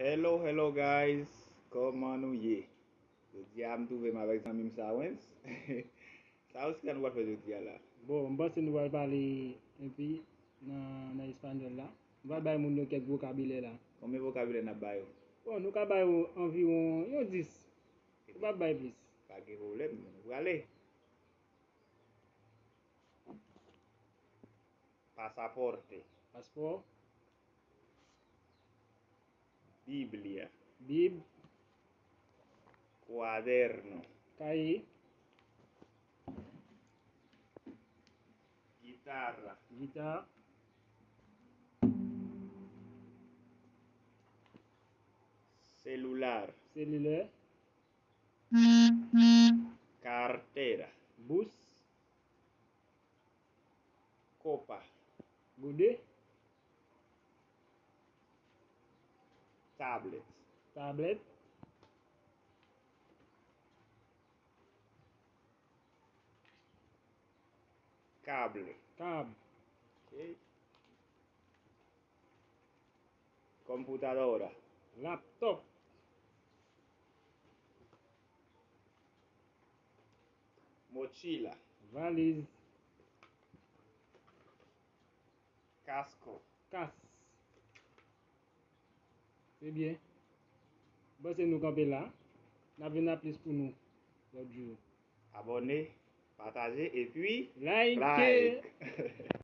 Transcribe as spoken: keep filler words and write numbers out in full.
Hello, hello guys, kòman nou ye? Jodi a m twouve m avèk zanmi m Sawens. Sa osi sa nou pral fè jodi a la? Bon, m panse nou pral pale enpe nan, nan espanyòl la. Nou pral bay moun yo kèk vokabilè la. Konbyen vokabilè n ap ba yo? Bon, nou ka ba yo anviwon yon dis. Nou p ap bay plis. Pa gen pwoblèm, nou prale. Pasaporte. Paspò. Biblia. Bib. Cuaderno. Kaye. Guitarra. Gita. Celular. Selilè. Cartera. Bous. Copa. Gode. Tablet. Tablèt. Cable. Kab. Ok. Computadora. Laptòp. Mochila. Valiz. Casco. Kas. Se byen. M panse nou kanpe la. N ap vin ak plis pou nou lòt jou. Abòne, pataje, epi like. Like.